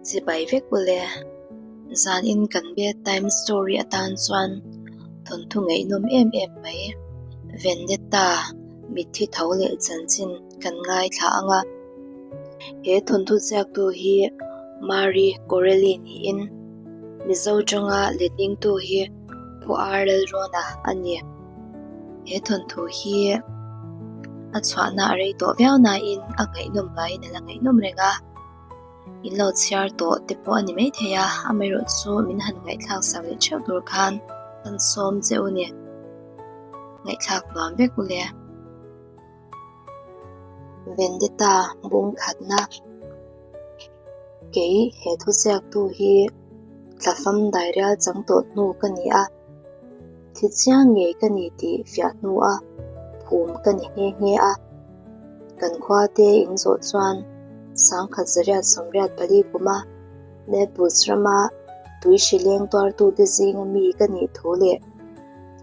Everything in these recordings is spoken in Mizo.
Chibai vek u le. Zanin kan bedtime story atan chuan thawnthu ngaihnawm em em mai Vendetta mitthi tho leh chanchin kan ngaithla ang a. He thawnthu ziaktu hi Marie Corelli niin Mizo tanga letlingtu hi Pu R Lalrawna a ni. He thawnthu hi a chhuahna a rei tawh viau nain a ngaihnawm ngaiin a la ngaihnawm reng a. In lo chhiar tawh te pawh a ni maithei a, amaherawhchu min han ngaihthlak sak leh theuh tur khan kan sawm che u ni. Ngaihthlak nuam vek u le. Vendetta bung khatna Kei he thuziaktu hi Tlafam Dairial chang tawh hnu ka ni a, thi chiang ngei ka ni tih fiah hnua phum ka ni nghe nghe a. Kan khua te in zawh chuan sangkhat zariat sawmriat pali kuma Naples rama tui hri leng tuartute zinga mi ka nih thu leh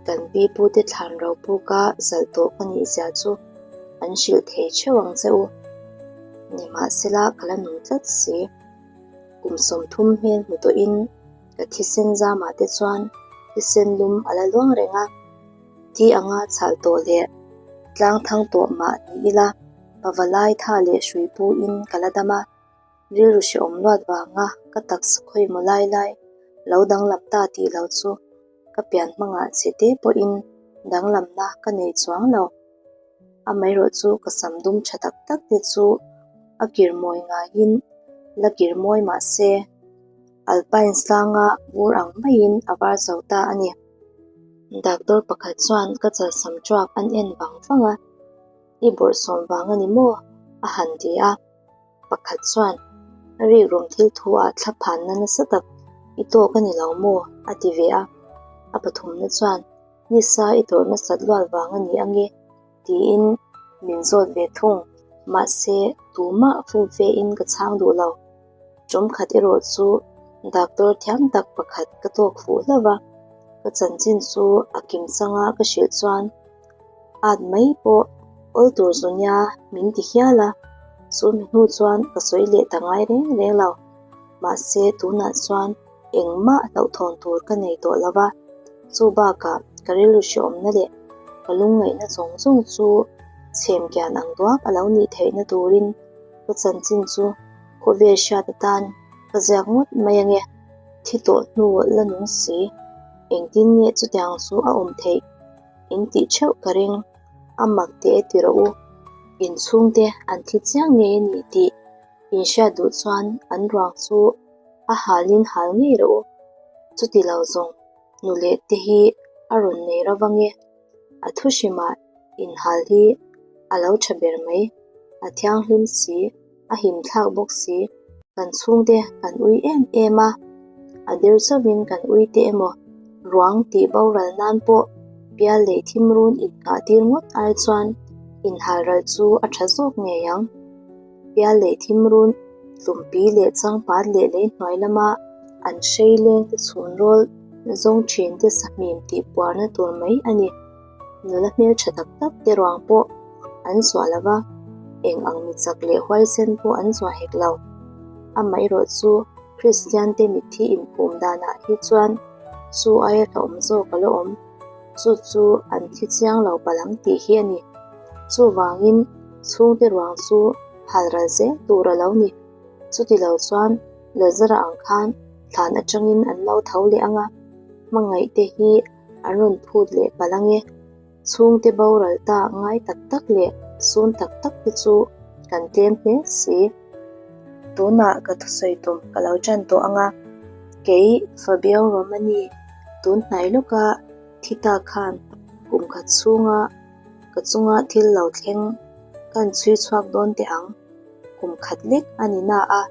Kan pi pute thlan ro puka zalh tawh ka nih zia chu an hrilh thei theuh ang che u. Nimahsela ka la nung tlat si. Kum 30 hmel hmu tawhin ka thisen zamah te chuan thisen lum a la luang reng a. Thi anga chhal tawh leh tlang thang tawh mah ni ila pavalai tha leh hrui puin ka la dam a. Rilru hrehawm luat vanga ka taksa khawi maw lai lai lo danglam ta tih lo chu ka pian hmangah che te pawhin danglamna ka nei chuang lo. Amaherawh chu ka sam dum tha tak tak te chu a kir mawi ngaiin la kir mawi mah se Alpine sanga vur ang maiin a var zo ta a ni. Doctor pakhat chuan ka chalsam truak an en vang vang a, I bawrhsawm vang a ni maw? a han ti a. Pakhat chuan, Rikrum thil thu ah thla phanna nasa tak i tawk a ni lo maw? a ti ve a. A pathumna chuan, Nisa i tawrh nasat luat vang a ni ange? tiin min zawt ve thung. Mahse, tumah fumfe in ka chhang duh lo. Ṭawmkhat erawh chu doctor thiam tak pakhat ka tawk fuh hlauh va, ka chanchin chu a kim changa ka hrilh chuan at mai pawh awl tur zu nia min ti hial a, chu mi hnu chuan ka sawi leh ta ngai reng reng lo. Mahse tunah chuan engmah hlauhthawn tur ka nei tawh lo va, chu bakah ka rilru hrehawmna leh ka lungngaihna zawng zawng chu chhem kian ang duak a lo nih theihna turin ka chanchin chu khawvel hriat atan ka ziak ngawt mai ange. Thi tawh hnu la nung si, engtin nge chutiang chu a awm theih? In tih theuh ka ring, a mak teh e ti rawh u. In chhungte an thi chiang ngei a ni tih in hriat duh chuan an ruang chu a halin hal ngei rawh u. Chuti lo zawng nu leh te hi a rawn nei ro vang e. A thu hrimah inhal hi a lo tha ber mai, a thianghlim si. A him thlak bawk si. Kan chhungte kan ui em em a, a der chauhin kan ui te emaw ruang tih boral nan pawh bial leh thim run inngah tir ngawt ai chuan inhal ral chu a tha zawk ngei ang. Bial leh thim run tlumpi leh changpat leh lei hnuai lama an hrei leng te chhun rawl zawng thin te sahmim tih puarna tur mai a ni. Nula hmeltha tak tak te ruang pawh an zuah lo va, eng ang mi chak leh huaisen pawh an zuah hek lo. Amaherawh chu Kristian te mitthi inphum danah hi chuan chu aia hlauhawm zawk a la awm, chu chu an thi chiang lo palh ang tih hi a ni. Chuvangin chhungte ruang chu hal ral zel tur a lo ni. Chuti lo chuan Lazara ang khan thlan atangin an lo tho leh ang a, hmangaih te hi an rawn phut leh palh ang e. Chhungte boral ta ngai tak tak leh sun tak tak te chu kan tlem hle si. Tunah ka thusawi tum ka lo tan tawh ang a, kei Fabio Romani tun hnai lawka thi ta khan kum khat chhunga ka chunga thil lo thleng kan chhui chhuak dawn teh ang. Kum khat lek a ni na a,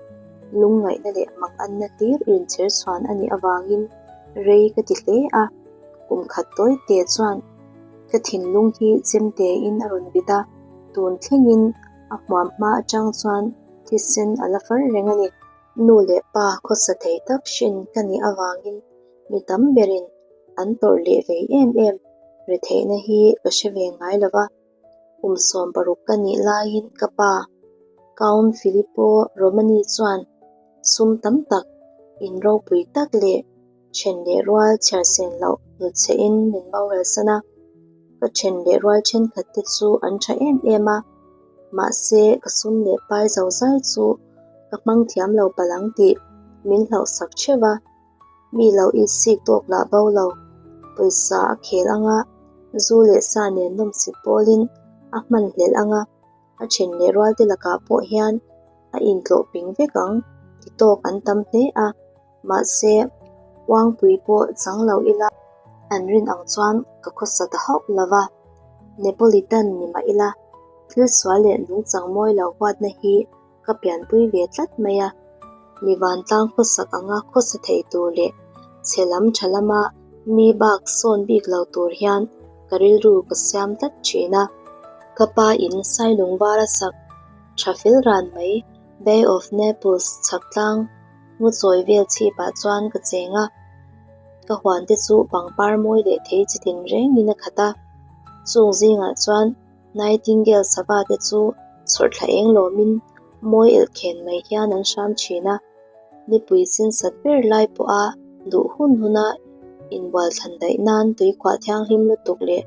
lungngaihna leh manganna hlir inchher chhuan a nih avangin rei ka ti hle a, kum khat tawi te chuan ka thinlung hi chemte in a rawn vit a, tun thlengin a hmuam hma atang chuan thisen a la far reng a ni. Nu leh pa khawsa thei tak hrin ka nih avangin mi tam berin an tawrh leh vei em em retheihna hi ka hre ve ngai lo va. Kum 16 ka nih laiin ka pa, Count Filippo Romani chuan. Sum tam tak, in ropui tak leh then leh rual chhiar sen loh hnutchhehin min boral san a. Ka then leh rual thenkhat te chu an tha em em a, mahse ka sum leh pai zo zai chu ka hmang thiam lo palh ang tih min hlauhsak theuh a. Mi lo itsik tawk lah bo lo, pawisa a khel anga zu leh sa nen nawmsip pawlin a hman hlelh anga a then leh rual te lakah pawh hian a intlawh ping vek ang ti tawk an tam hle a, mahse uangpui pawh chang lo ila an rin ang chuan ka khawsa ta hauh lo va, Neapolitan ni mah ila thil sual leh nungchang mawi lo huatna hi Ka pianpui ve tlat mai a, mi vantlang khawsak anga khawsa thei tur leh chhe lam tha lama mi bak sawn bik lo tur hian ka rilru ka siam tlat thin a. Ka pa in Sailung var a sak tha fel ran mai Bay of Naples chhak tlang ngaw chawi vel chhipah chuan ka cheng a, ka huan te chu pangpar mawi leh thei chi tin rengin a khat a, chung zingah chuan Nightingale sava te chu chhawrhthla eng lawmin mawi elh khen mai hian an hram thin a, nipui sin sat ber lai pawha duh hun huna inbual thlan daih nan tuikhuah thianghlim lutuk leh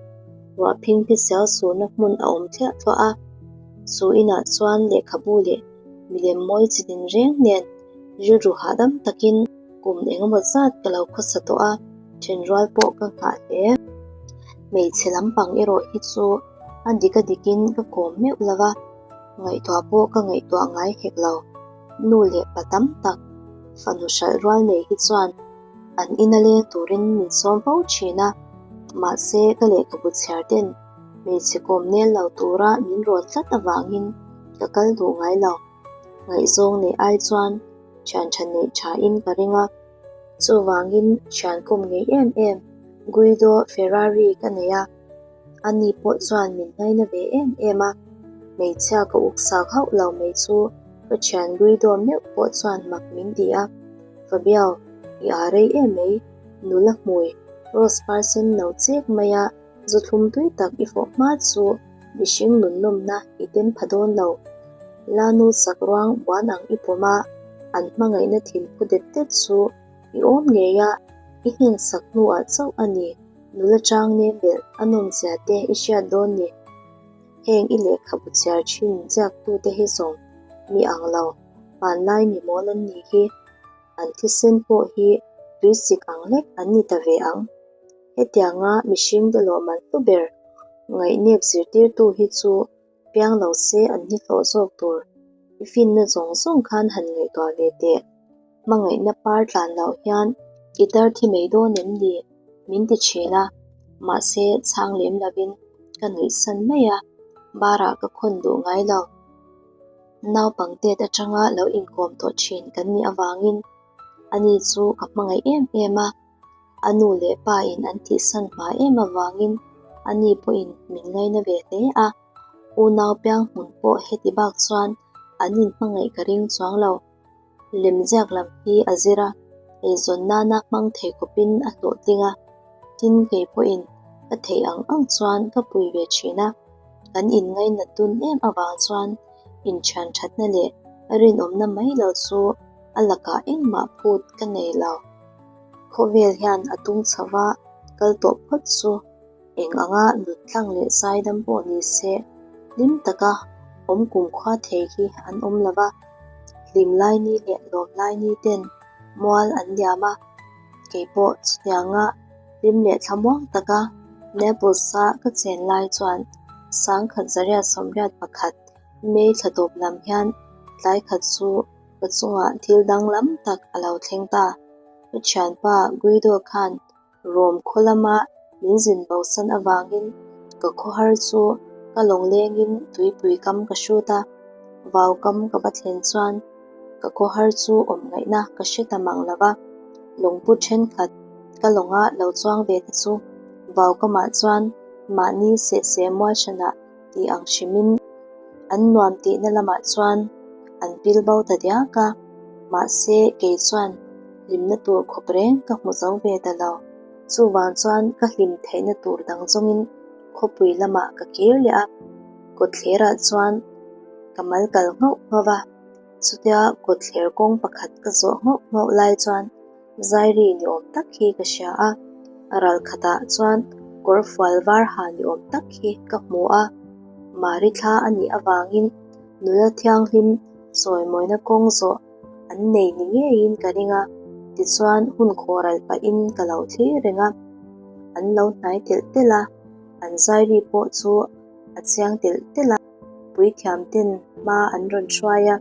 ruah phing phisial surna hmun a awm thliah thluah a. Chu inah chuan lehkhabu leh milem mawi chi din reng nen rilru hahdam takin kum engemaw zat ka lo khawsa tawh a, thenrual pawh ka nghah hle. Hmeichhe lampang erawh hi chu a dik a dikin ka kawm meuh lo va, ngaihtuah pawh ka ngaihtuah ngai hek lo. Nu leh pa tam tak fanu hralh rual nei hi chuan an ina leng turin min sawm fo thin a, mahse ka lehkhabu chhiar ten hmeichhe kawm nel lo tura min rawn tlat avangin ka kal duh ngai lo. Ngaihzawng neih ai chuan thian tha neih tha in ka ring a, chuvangin thian kawm ngei em em Guido Ferrari ka nei a, ani pawh chuan min ngaina ve em em a, hmeichhia ka uksak hauh lo mai chu ka thian Guido meuh pawh chuan mak min ti a, Fabio, i aa rei em mai, nula hmui rose par sen no chek mai a, zu thlum tui tak i fawh hma chu mihring nunnawmna i tem pha dawn lo. Lanu sak ruang buan ang i pawm a, an hmangaihna thin phu det det chu i awm ngei a, i hnen sak hnuah chauh a ni. Nula chang nem belh a nawmzia te i hriat dawn ni. Heng i lehkhabu chhiar thin ziaktute hi zawng mi ang lo, hmanlai mi mawl an nih hi. An thisen pawh hi tuisik ang hlek an ni ta ve ang. Hetianga mihringte lawhman hlu ber ngaihnep zirtirtu hi chu piang lo se an ni hlawh zawk tur. I finna zawng zawng khan han ngaihtuah ve teh. Hmangaihna par tlan loh hian i tar thi mai dawn em ni? Min ti thin a, mahse chhang lem lovin ka nuih san mai a, barah ka khawn duh ngai lo. Naupang tet atanga lo inkawm tawh thin kan nih avangin ani chu ka hmangaih em em a. A nu leh pa in an tihsan hma em avangin ani pawhin min ngaina ve hle a, unau piang hmun pawh heti bak chuan an inhmangaih ka ring chuang lo. Lemziak lam hi a zir a, eizawn nana hmang thei khawpin a hlawhtling a, tin kei pawhin ka theih ang ang chuan ka pui ve thin a, kan inngainat dun em avang chuan inthian thatna leh rinawmna mai lo chu a lakah engmah phut ka nei lo. Khawvel hian a tung chho va, kal tawh phawt chu eng anga nut tlang leh zaidam pawh ni se, hlim taka awm kumkhua thei hi an awm lo va. Hlim lai ni leh lawm lai ni ten mual an liam a, kei pawh chutianga hlim leh thlamuang taka Naples-a ka chen lai chuan 1981 May thla tawp lam hian tlai khat chu Ka chungah thil danglam tak a lo thleng ta. Ka thianpa Guido khan Rome khaw lama min zin bosan avangin ka khawhar chu ka lawng lengin tuipui kam ka hrut a, vau kam ka va thlen chuan ka khawhar chu awm ngaihna ka hre ta mang lo va. Lawngpu thenkhat ka lawnga lo chuang ve te chu vau kamah chuan mahni sehseh mual hranah tih ang hrimin an nuam tihna lamah chuan an pil bo ta diak a, mahse kei chuan hlimna tur khawp reng ka hmu zo ve ta lo. Chuvang chuan ka hlim theihna tur dang zawngin khawpui lamah ka kir leh a, kawtthlerah chuan ka mal kal nghauh nghauh a. Chutia kawtthler kawng pakhat ka zawh nghauh nghauh lai chuan Zairi ni awm tak hi ka hria a, ral khatah chuan kawr fual var ha ni awm tak hi ka hmu a. Mari thla a nih avangin nula thianghlim sawimawina kawng zawh an nei ni ngeiin ka ring a, tichuan hun khawh ral pahin ka lo thlir reng a, an lo hnai telh telh a, an zairi pawh chu a chiang telh telh a. Puithiam ten hma an rawn hruai a,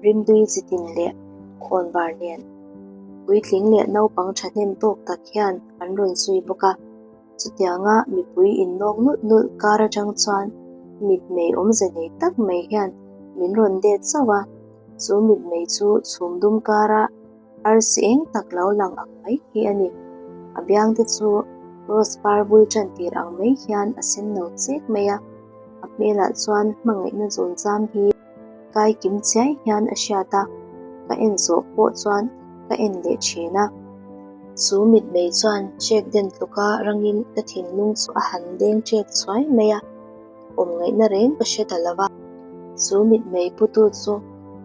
rimdui chitin leh khawnvar nen puitling leh naupang thahnem tawk tak hian an rawn zui bawk a. Chutianga mipui innawk nulh nulh kar atang chuan mitmei awmze nei tak mai hian min rawn det zauh a, chu mitmei chu chhum dum kara arsi eng tak lo lang ang mai hi a ni. A biang te chu rose par bul tan tir ang mai hian a sen no chek mai a, a hmelah chuan hmangaihna zunzam hi kai kim chiai hian a hriat a, ka en zawh pawh chuan ka en leh thin a. Chu mitmei chuan chek den tluka rangin ka thinlung chu a han deng chek chhuai mai a, awm ngaihna reng ka hre ta lo va. Chu mitmei putu chu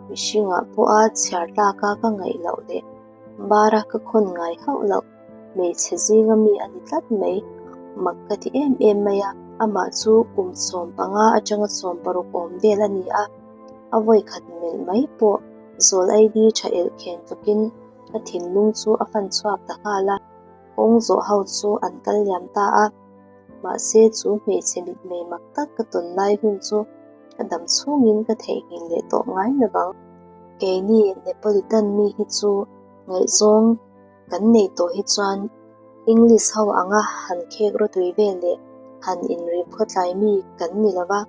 mihringah pawha chhiar tlaka ka ngaih loh leh bara ka khawn ngai hauh loh hmeichhe zinga mi a ni tlat mai. Mak ka ti em em mai a, amah chu kum 15 atanga 16 awm vel a ni a, a vawi khat melh mai pawh zawl ID tha elh khen tlukin ka thinlung chu a fan chhuak ta nghal a, kawng zawh ho chu an kal liam ta a. Mahse chu hmeichhe mitmei mak tak ka tawn lai hun chu ka dam chhungin ka theihnghilh leh tawh ngai lo vang. Keini Neapolitan mi hi chu ngaihzawng kan neih tawh hi chuan English ho anga han khek rawtui vel leh han inrip khawtlai mi kan ni lo va,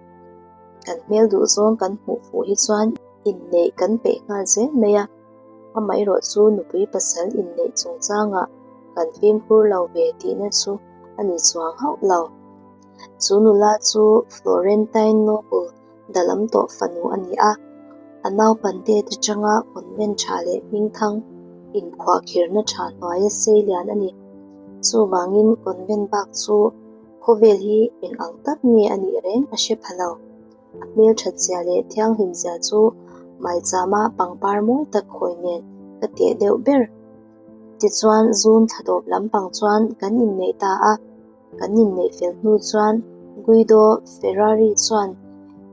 kan hmel duhzawng kan hmuh fuh hi chuan inneih kan peih nghal zel mai a. Amaherawh chu nupui pasal inneih chungchangah kan fimkhur lo ve tihna chu a ni chuang hauh lo. Chu nula chu Florentine Noble dalam tawh fanu a ni a, a naupante atanga convent tha leh hmingthang inkhuahkhirna tha hnuaia sei lian a ni. Chuvangin convent bak chu khawvel hi eng ang tak nge a nih reng a hre pha lo. A hmelthatzia leh thianghlimzia chu maichama pangpar mawi tak khawi nen ka teh deuh ber. Tichuan June thla tawp lampang chuan kan inneih ta a, kan inneih fel hnu chuan Guido Ferrari chuan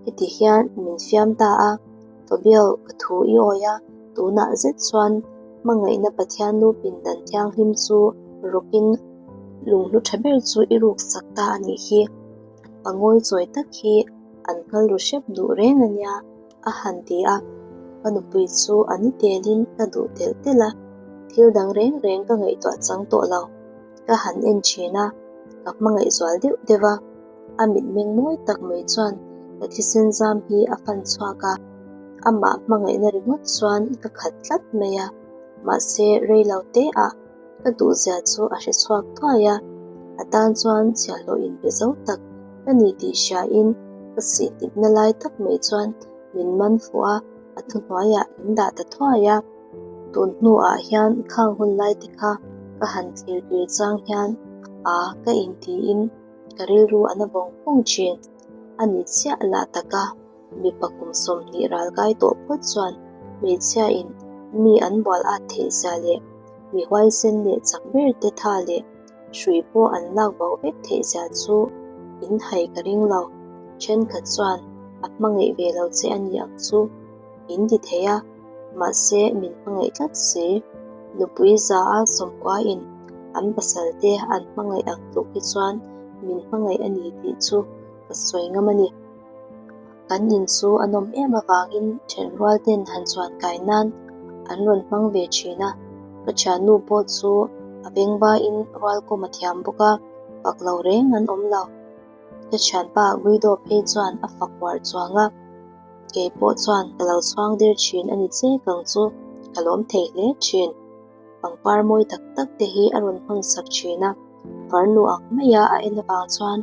heti hian min fiam ta a, Fabio ka thu i awi a, tunah zet chuan hmangaihna Pathian nu pindan thianghlim chu rawkin lunghlu tha ber chu i ruksak ta a nih hi. A ngawi chawi tak hi an nghal ru hrep duh reng a nia, a han ti a. Ka nupui chu a ni telin ka duh telh telh a, thil dang reng reng ka ngaihtuah chang tawh lo. Ka han en thin a, ka hmangaih zual deuh deuh a, a mitmeng mawi tak mai chuan ka thisen zam hi a fan chhuak a, amah hmangaihna ringawt chuan ka khat tlat mai a, mahse rei lo te ah Ka duhzia chu a hre chhuak thuai a, a tan chuan chhiahhlawh inpe zo tak ka ni tih hriain ka sihnipna lai tak mai chuan min man fuh a, a thuhnuaiah min dah ta thuai a. Tun hnuah hian khang hun lai te kha ka han thlir kir chang hian a ka intiin ka rilru a na vawng vawng thin. A ni chiah lah taka. Mipa kum 20 ral kai tawh phawt chuan hmeichhiain mi an bual at theih zia leh mi huaisen leh chak ber te tha leh hrui pawh an lak bo vek theih zia chu in hai ka ring lo. Thenkhat chuan a hmangaih ve lo che a ni ang chu in ti thei a, mahse min hmangaih tlat si. Nupui za a sawmkuain an pasal te an hmangaih ang tluk hi chuan min hmangaih a ni tih chu ka sawi ngam a ni. Kan in chu a nawm em avangin thenrual ten han chuan kai nan an rawn hmang ve thin a, ka thiannu pawh chu a vengvain rualkawm a thiam bawk a, fak lo reng an awm lo. Ka thianpa Guido phei chuan a fak uar chuang a, kei pawh chuan ka lo chhuang der thin a ni che kang chu ka lawm thei hle thin. Pangpar mawi tak tak te hi a rawn hawn sak thin a, farnu ang maia a en avang chuan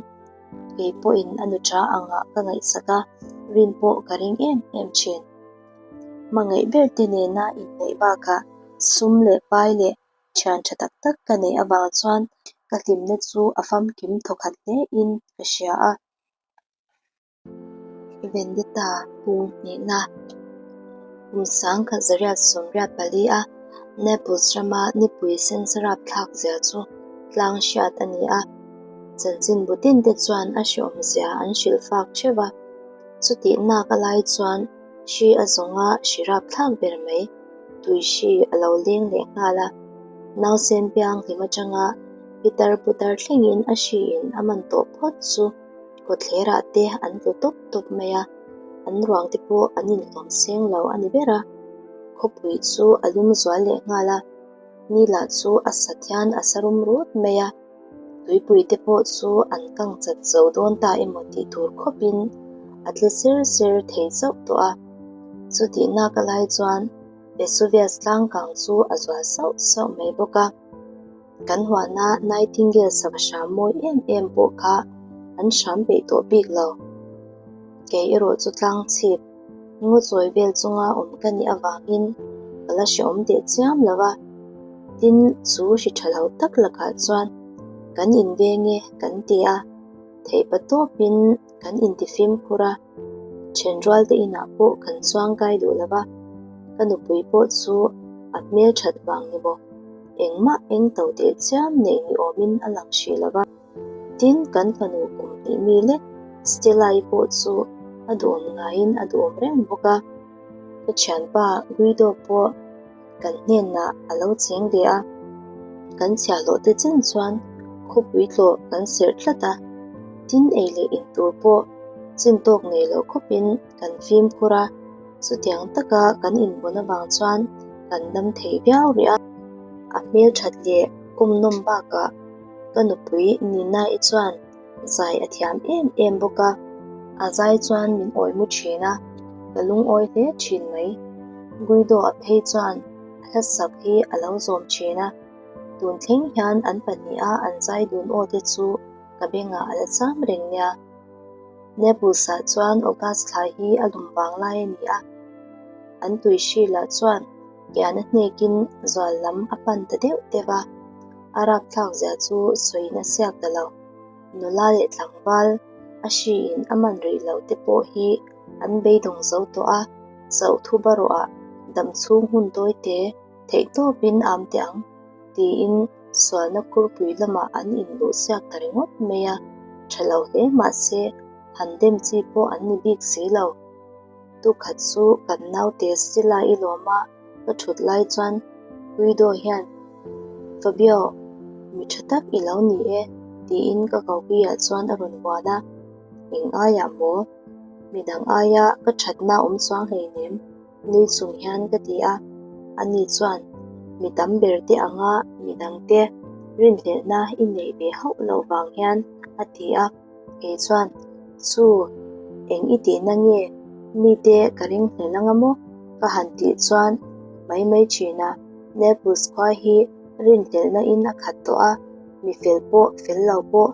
Kei pawhin a nuṭa angah ka ngaihsak a, rin pawh ka ring em em ṭhin. Hmangaih ber te nena inneih bakah sum leh pai leh ṭhian ṭha tak tak ka neih avang chuan ka hlimna chu a famkim thawkhat hlein ka hria a. Vendetta pung hnehna. Kum 1884 a Naples rama nipui sensa rapthlak zia chu tlang hriat a ni a, chanchinbu tinte chuan a hreawmzia an hrilh fak theuh a. Chutih nak a lai chuan hri a zawnga hri rapthlak ber mai tui hri a lo leng leh nghal a. Nausen piang hlim atanga pitar putar thlengin a hriin a man tawh phawt chu kawtthlerah te an tlu tawp tawp mai a, an ruang te pawh an inhlawm seng lo a ni ber a. Khawpui chu a lum zual leh nghal a, ni lah chu a sa thian a sa rum rut mai a, tuipui te pawh chu an kang chat zo dawn ta emaw tih tur khawpin a tle ser ser thei chauh tawh a. Chutih nak a lai chuan Vesuvius tlangkang chu a zual sauh sauh mai bawk a. Kan huana Nightingale sava hram mawi em em pawh kha an hram peih tawh bik lo. Kei erawh chu tlang chhip ngaw chawi vel chunga awm ka nih avangin ka la hreawm teh chiam lo a. Tin, chu hri tha lo tak lakah chuan kan inveng e kan ti a, theihpa tawpin kan intifimkhur a. Thenrual te inah pawh kan chuang kai duh lo va, ka nupui pawh chu a hmel that vang ni maw? Engmah eng to teh chiam neih ni awmin a lang hrih lo va. Tin, kan fanu kum hnih mi lek Stella-i pawh chu a duhawm ngaiin a duhawm reng bawk a. Ka thianpa Guido pawh kan hnenah a lo cheng ve a, kan chhiahhlawh te chen chuan khawpui tlawh kan serh tlat a, tin ei leh in tur pawh chin tawk nei loh khawpin kan fimkhur a, chutiang taka kan invawn avang chuan kan dam thei viau rih a. A hmelthat leh kawmnawm bakah ka nupui Nina-i chuan Zai a thiam em em bawk a, a zai chuan min awi mu thin a, ka lungawi hle thin mai. Guido a phei chuan a hlasak hi a lo zawm thin a, tun thleng hian an pahniha an zai dun aw te chu ka bengah a la cham reng nia. Naples ah chuan August thla hi a lum vang lai a ni a, an tui hri lah chuan kian a hnekin zual lam a pan ta deuh deuh a, a rapthlak zia chu sawiin a siak ta lo. Nula leh tlangval a hriin a man rih loh te pawh hi an beidawng zo tawh a, chauh thu barawhah dam chhung hun tawi te theih tawpin am teh ang tiin sualna khurpui lamah an inluh siak ta ringawt mai a, tha lo hle mahse han dem chi pawh an ni bik si lo. Tukhat chu kan naute Stella i lawm a. Ka thut lai chuan Guido hian, Fabio, mi tha tak i lo ni e, tiin ka kokiah chuan a rawn vuan a. Eng aiah maw? Midang aia ka thatna awm chuang hleinem, nui chung hian ka ti a. Ani chuan, Mi tam ber te anga midangte rinhlelhna i neih ve hauh loh vang hian, a ti a. Kei chuan, Chu, eng i tihna nge? Mite ka ring hlel anga maw? Ka han tih chuan mai mai thin a, Naples khua hi rinhlelhna in a khat tawh a, mi fel pawh fel lo pawh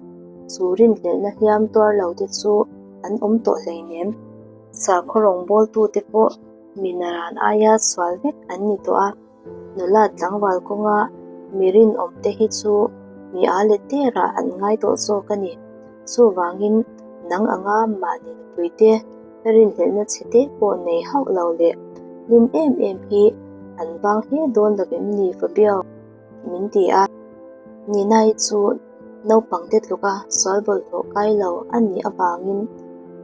chu rinhlelhna hliam tuar lo te chu an awm tawh hleinem. Sakhaw rawngbawltute pawh mi naran aia sual vek an ni tawh a. Nula tlangval kawnga mi rinawm te hi chu mi a let derah an ngai tawh zawk a ni. Chuvangin nang anga mahni nupuite rinhlelhna chhe te pawh nei hauh lo leh hlim em em hi an vang hle dawn lo em ni Fabio? min ti a. Nina-i chu naupangte tluka sual bawlhhlawh kai lo a nih avangin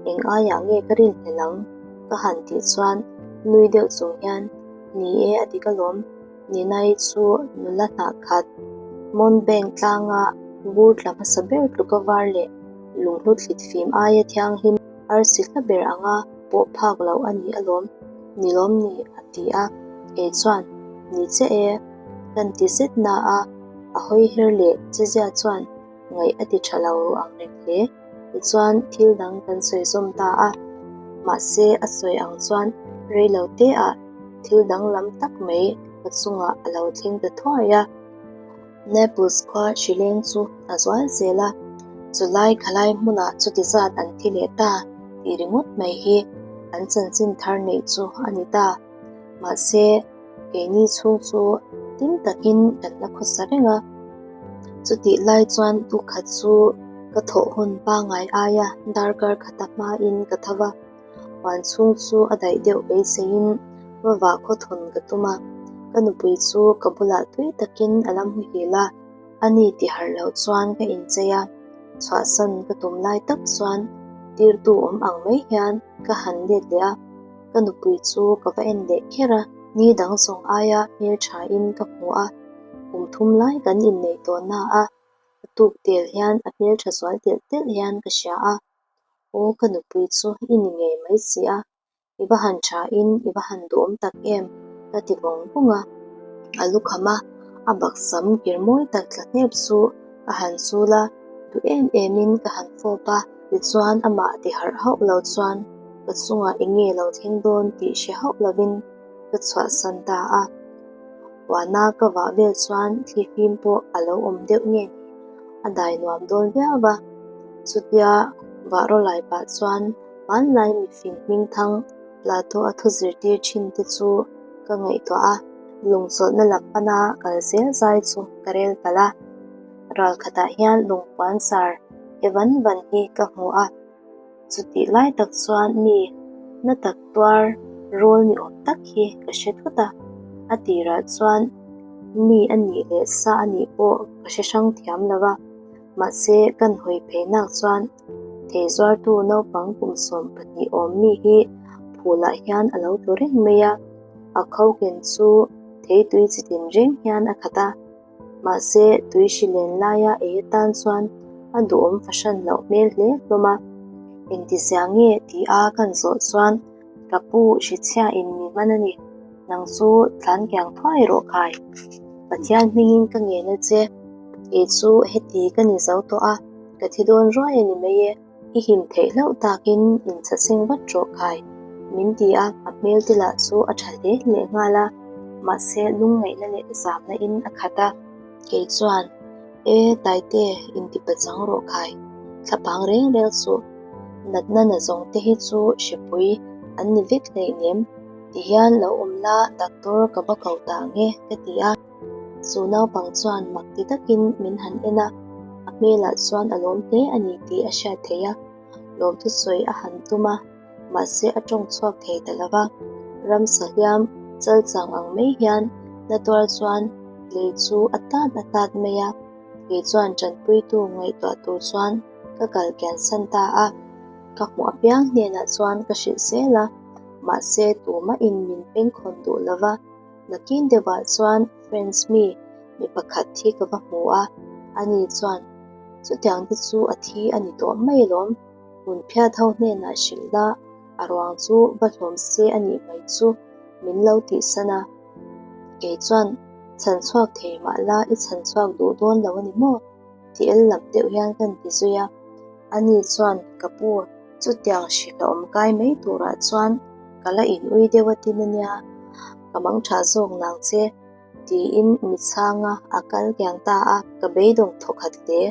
eng aiah nge ka rinhlelh ang? ka han tih chuan nui deuh chung hian Ni e, a dik alawm. Ninai chu nula hnah khat Mount Bank tlanga bur tla hmasa ber tluka var leh lunghlu thlit fim aia thianghlim arsi hla ber anga pawh phak loh a ni alawm. Ni lawm ni, a ti a. Kei chuan, Ni che e, kan ti zet na a, a hawi her leh chezia chuan ngaih a ti tha lo ang reng hle. Tichuan thil dang kan sawi zawm ta a, mahse a sawi ang chuan rei lo te ah thil danglam tak mai ka chungah a lo thleng ta thuai a. Naples khua hrileng chu a zual zel a, chulai khalai hmunah chuti zat an thi leh ta tih ringawt mai hi an chanchin thar neih chu a ni ta. Mahse, keini chhung chu hlim takin kan la khawsa reng a. Chutih lai chuan tukhat chu ka thawh hun pangngai aia darkar khata hmain ka tho va, huan chhung chu a daih deuh beiseiin Va vah khawthawn ka tum a, ka nupui chu ka bulah tui takin a la muhil a, a ni ti harh loh chuan ka inchei a, chhuahsan ka tum lai tak chuan tirtu awm ang mai hian ka han let leh a, ka nupui chu ka va en leh kher a, ni dang zawng aia hmelthain ka hmu a, kum thum lai kan inneih tawh na a, a tuk tel hian a hmeltha zual telh telh hian ka hria a, aw ka nupui chu i ni ngei mai si a. I va han tha in i va han duhawm tak em? ka ti vawng vawng a. A lukham a, a baksam kir mawi tak tla hnep chu ka han chul a, duh em em in ka han fawp a. Tichuan amah ti harh hauh lo chuan ka chungah eng nge lo thleng dawn tih hre hauh lovin ka chhuahsan ta a. Huana ka vah vel chuan thlifim pawh a lo awm deuh nge ni, a dai nuam dawn viau a. Chutia vah rawlai pah chuan Hmanlai mifing hmingthang Plato a thu zirtir thin te chu ka ngaihtuah a, lungchawlhna lam pana kal zel zai chu ka rel palh a. Ral khatah hian lungpuan sar he van van hi ka hmu a, chutih lai tak chuan mi na tak tuar rawl ni awm tak hi ka hre thut a, a tirah chuan mi a nih leh sa a nih pawh ka hre hrang thiam lo va, mahse kan hawi phei nak chuan Thei zuartu naupang kum 12 awm mi hi phulah hian a lo tlu reng mai a, a kho ken chu thei tui chi tin reng hian a khat a, mahse tui hri len laia ei atan chuan a duhawm fahran loh hmel hle hlawm a, engtizia nge ti a kan zawh chuan Ka pu hrichhia in mi hman a ni, nang chu tlan kiang thuai rawh khai. Pathian hmingin ka ngen a che, kei chu heti ka ni zo tawh a, ka thi dawn ruai a ni mai e, i him theih hlauh takin inchhaseng vat rawh khai, min ti a, a hmel te lah chu a tha hle leh nghal a, mahse lungngaihna leh zamna in a khat a. Kei chuan, E, Taite, intipachang rawh khai, thlapang reng reng suh, natna na zawng te hi chu hripui an ni vek hleinem, ti hian lo awm la doctor ka va ko ta ang e, ka ti a. Chu naupang chuan mak ti takin min han en a, a hmelah chuan a lawm hle a ni tih a hriat theih a, lawmthu sawi a han tum a, mahse a tawng chhuak thei ta lo va, ramsa hliam chal chang ang mai hian na tuar chuan lei chu a tat a tat mai a, kei chuan tanpuitu ngaihtuah tur chuan ka kal kian san ta a, ka hmuh apiang hnenah chuan ka hrilh zel a, mahse tumahin min pengkhawn duh lo va, nakin deuhah chuan French mi mi pakhat hi ka va hmu a, ani chuan chutiang te chu a thi a ni tawh mai alawm. Hmun phiat ho hnenah hrilh la, a ruang chu va hlawm se a nih mai chu min lo tihsan a. Kei chuan, Chhan chhuak thei mah la i chhan chhuak duh dawn lo a ni maw? Ti el lam deuh hian ka inti zui a. Ani chuan, Ka pu, chutiang hrilh a awm kai mai turah chuan ka la in ui deuh a tin a nia, ka mang tha zawk nang che. Tiin mi chhanga a kal kiang ta a, ka beidawng thawkhat hle.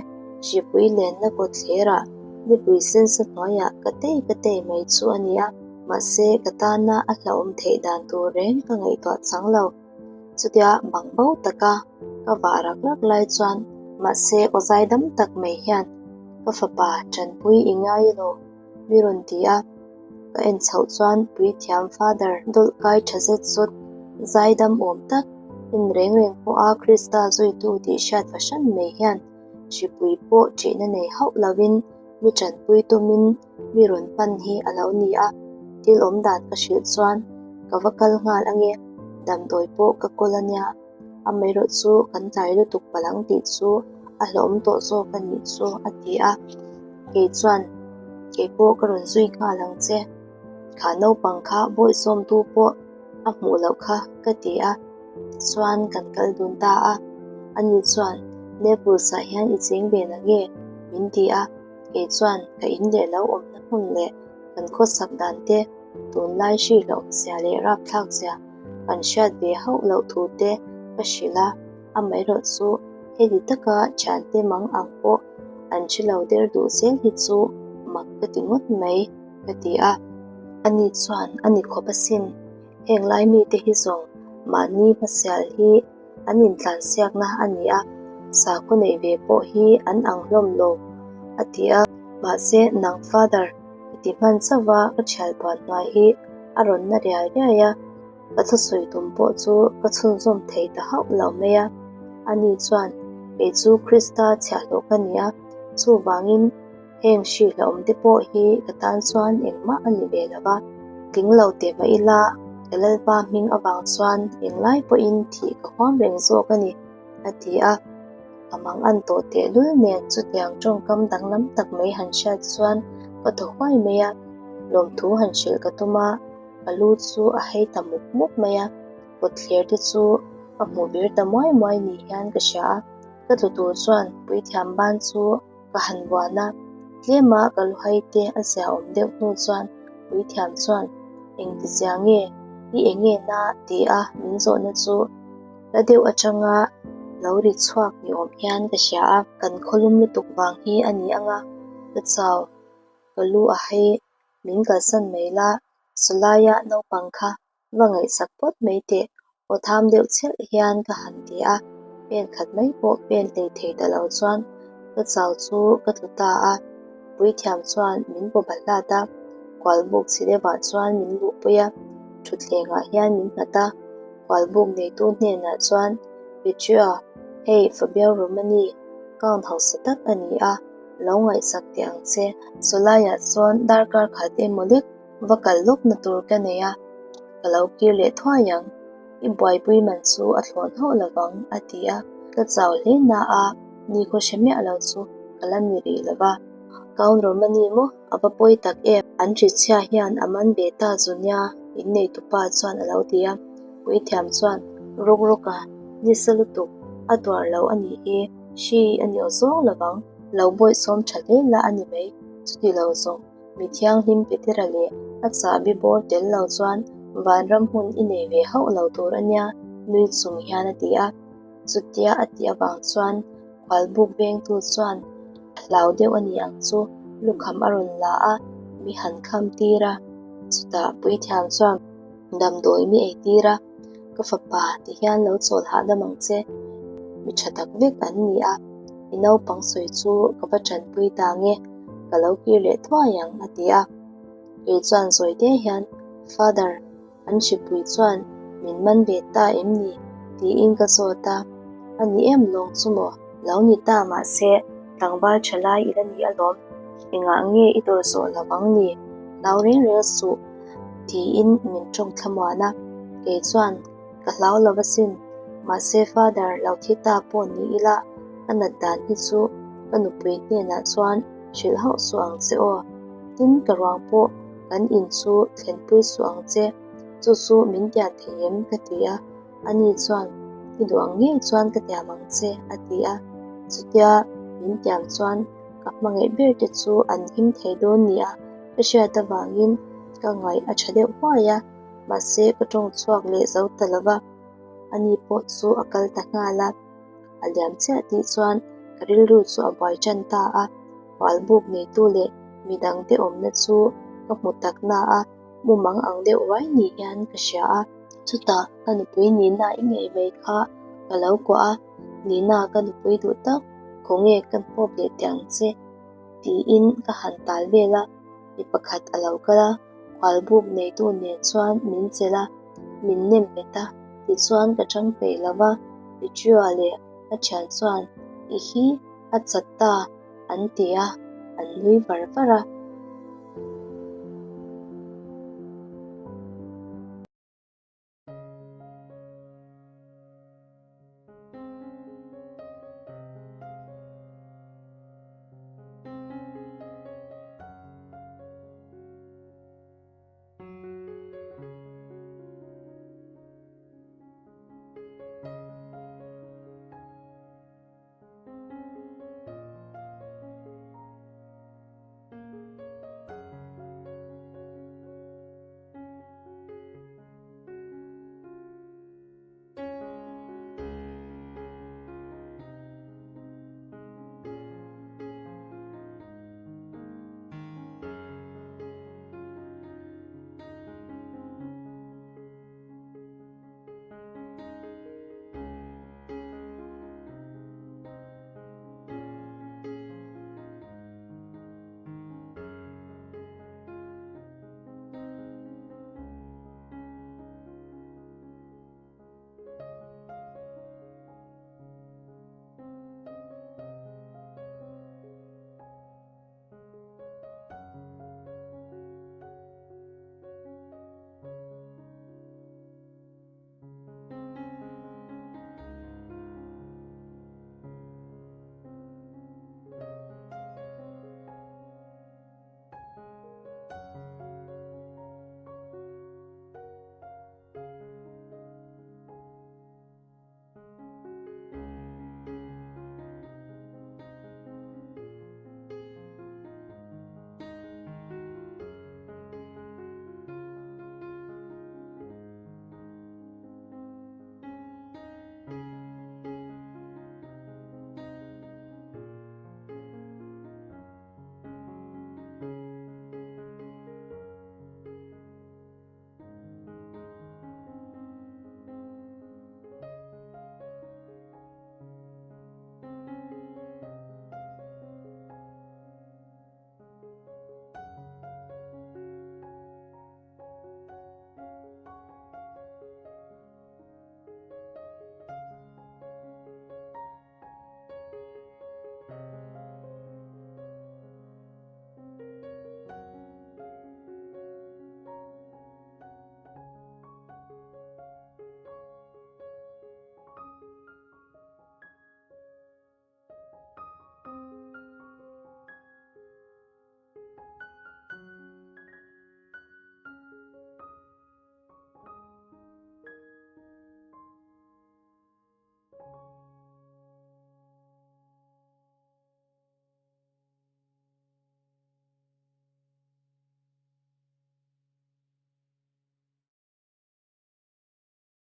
Hripui lenna kawtthlerah nipui sensa hnuaiah ka tei ka tei mai chu a ni a, mahse ka tana a hlauhawm theih dan tur reng ka ngaihtuah chang lo. Chutia bang bo taka ka vah rak rak lai chuan mahse aw zaidam tak mai hian ka fapa tanpui i ngai elo? Mi rawn ti a, ka en chhoh chuan puithiam Father dawlh kai tha zet zawt zaidam awm tak en reng reng pawha Krista zuitu tih hriat fahran mai hian hripui pawh ṭihna nei hauh lovin mi ṭanpui tumin mi rawn pan hi a lo ni a, thil awm dan ka hrilh chuan ka va kal nghal ange, damdawi pawh ka kawl ania. Amaherawh chu kan tlai lutuk palh ang tih chu a hlauhawm tawh zawk a nih chu a ti a, kei chuan kei pawh ka rawn zui nghal ang che, kha naupang kha bawihsawmtu pawh a hmuh loh kha ka ti a, tichuan kan kal dun ta a, ani chuan Naples ah hian i cheng ve na nge? min ti a, kei chuan ka in leh lo awmna hmun leh kan khawsak dan te tunlai hri hlauhawmzia leh rapthlakzia kan hriat ve hauh loh thu te ka hrilh a, amaherawh chu heti taka thiante mang ang pawh an hre lo der duh zel hi chu mak ka ti ngawt mai ka ti a. Ani chuan a ni khawp asin, heng lai mite hi zawng mahni hmasial hi an intlansiakna a ni a, sakhaw neih ve pawh hi an ang hlawm lo a ti a, mahse nang father ka ti hman chauh va ka thial puan hnuai hi a rawn na riai riai a. Ka thusawi tum pawh chu ka chhunzawm thei ta hauh lo mai a. Ani chuan, Kei chu Krista chhiahhlawh ka ni a, chuvangin heng hri hlauhawm te pawh hi ka tan chuan engmah a ni ve lo va. Tling lo teh mah ila, ka Lalpa hming avang chuan englai pawhin thih ka huam reng zawk a ni, a ti a. Ka mang an tawh tehlul nen chutiang tawngkam danglam tak mai han hriat chuan ka thaw huai mai a, lawmthu han hrilh ka tum a, ka lu chu a hei ta mup mup mai a, kawtthler te chu ka hmuh vir ta muai muai ni hian ka hria a, ka tlu tur chuan puithiam ban chu ka han buan a, tlema ka lu hai te a zia awm deuh hnu chuan puithiam chuan engti zia nge i enge na ti a min zawhna chu la deuh atanga lo ri chhuak ni awm hian ka hria a, kan khawlum lutuk vang hi a ni ang a, ka chau ka lu a hei min kalsan mai la sawlaia naupang kha va ngaihsak phawt mai teh aw tham deuh chhelh hian ka han ti a, pen khat mai pawh pen hlei thei ta lo chuan ka chau chu ka tlu ta a, puithiam chuan min paw bahlat a, kualbuk chhe deuhah chuan min luhpui a, thutthlengah hian min nghat a, kualbuk neitu hnenah chuan Petria, hei Fabio Romani, count hausa tak a ni a, lo ngaihsak teh ang che. Sawlaiah chuan darkar khat emaw lek va kal lawkna tur ka nei a, ka lo kir leh thuai ang, i buaipui man chu a thlawn hauh lo vang, a ti a, ka chau hle na a, nikhaw hre miah lo chu ka la ni rih lo va. Count Romani maw a va pawi tak em? An hrichhia hian a man ve ta zu nia, inneitupa chuan a lo ti a, puithiam chuan rawk rawk a, nisa lutuk, a tuar lo a nih hi, hri a ni aw zawng lo vang, lo bawihsawm tha hle la a ni mai, chuti lo zawng. Mi thianghlim Petera leh a chahbi bawr tel lo chuan vanram hmun i nei ve hauh lo tur a nia, nui chung hian a ti a. Chutia a tih avang chuan khualbuk vengtu chuan a hlau deuh a ni ang chu lukham a rawn la a, mi han kham tir a. Chutah puithiam chuan damdawi mi ei tir a, Ka fapa ti hian lo chawl hahdam ang che, mi tha tak vek an ni a, i naupang sawi chu ka va tanpui ta nge. Ka lo kir leh thuai ang, a ti a. Kei chuan zawi te hian, Father, an hripui chuan min man ve ta em ni? tiin ka zawt a. A ni em lawng chu maw? Lo ni ta mahse, tlangval tha lai i la ni alawm. Engah nge i dawr zawh lo ang ni? Hlau reng reng suh, tiin min tawng thlamuan a. Kei chuan, Ka hlau lo asin, mahse Father lo thi ta pawh ni ila ka nat dan hi chu ka nupui hnenah chuan hrilh hauh suh ang che aw. Tin ka ruang pawh kan in chu thlenpui suh ang che, chu chu min tiam thei em ka ti a, ani chuan i duh ang ngei chuan ka tiam ang che a ti a, chutia min tiam chuan ka hmangaih ber te chu an him thei dawn nia ka hriat avangin ka ngaih a tha deuh huai a. Mahse ka tawng chhuak leh zo ta lo va, ani pawh chu a kal ta nghal a. A liam chiah tih chuan ka rilru chu a buai tan ta a, hualbuk neitu leh midangte awmna chu ka hmu tak na a, mumang ang deuh ruai ni hian ka hria a. Chutah ka nupui Nina i ngei mai kha ka lo kuah a, Nina ka nupui duh tak, khawnge ka hmawp leh teh ang che tiin ka han tal vel a, mi pakhat a lo kal a. Khualbuk neitu nen chuan min chelh a, min nem bet a, tichuan ka chang peih lo va, Petria leh a thian chuan i hi a chat ta an ti a, an nui var var a.